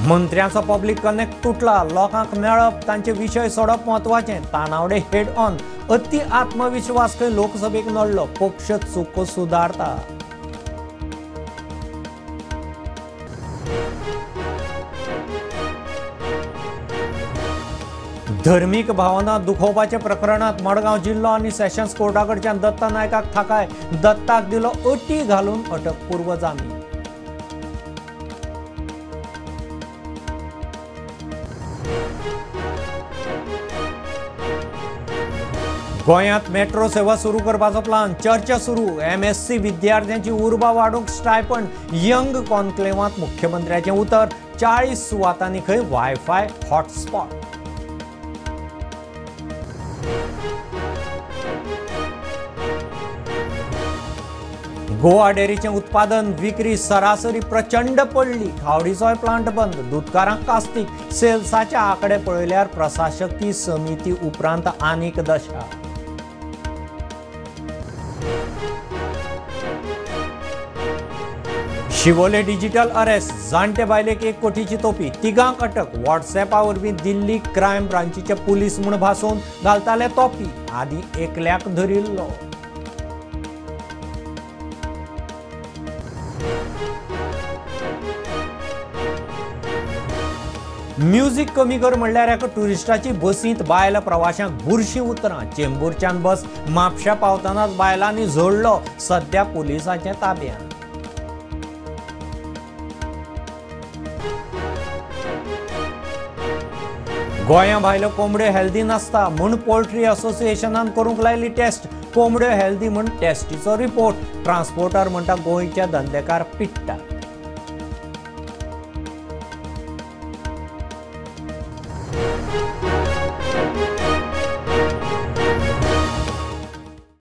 मंत्र्यांचो public connect तुटला, लोकांक मेळप, तांचे विशय सोडप म्हत्वाचें। तानावडे हेड ऑन, अति आत्मविश्वास खंय लोकसभेक नडलो, पक्ष चुको सुदारता। धर्मीक भावना दुखोवपाच्या प्रकरणात मडगांव जिल्लो आनी सेशन्स कोर्टा कडच्यान दत्ता नायकाक थाकाय, दत्ताक दिलो अटी घालून अटकपूर्व जामीन। गोंयांत मेट्रो सेवा सुरू करपाचो प्लान, चर्चा सुरू। एमएससी विद्यार्थ्यांची उर्बा वाडोवंक स्टायपंड, यंग कॉन्क्लेवांत मुख्यमंत्र्याचें उतर, 40 सुवातांनी खंय वायफाय हॉटस्पॉट। गोवा डेअरीचें उत्पादन विक्री सरासरी प्रचंड पडली, खावडीचोय प्लांट बंद, दुदकारांक कास्तीक, सेल्साचे आंकडे पळयल्यार प्रसाशक्ती समिती उपरांत आनीक दशा। शिवोले डिजिटल अरेस्ट, जाणटे बायलेक 1 कोटीची तोपी, तिगांक अटक, व्हॉट्सएपा वरवीं दिल्ली क्रायम ब्रांचीचे पुलीस म्हूण भासोवन घालताले तोपी, आदी एकल्याक धरिल्लो। म्युझिक कमी कर म्हणल्यार एका ट्युरिस्टाची बसींत बायल प्रवाशांक बुरशी उतरां, चेंबूरच्यान बस म्हापश्या पावतनाच बायलांनी झोडलो, सद्या पुलिसांच्या ताब्यांत। गोंया भायल्यो कोंबड्यो हेल्दी नासता म्हूण पोल्ट्री असोसिएशनान करूंक लायली टेस्ट, कोंबड्यो हेल्दी म्हूण टेस्टीचो रिपोर्ट, ट्रान्सपोर्टर म्हणटा गोंयचे धंदेकार पिट्टा।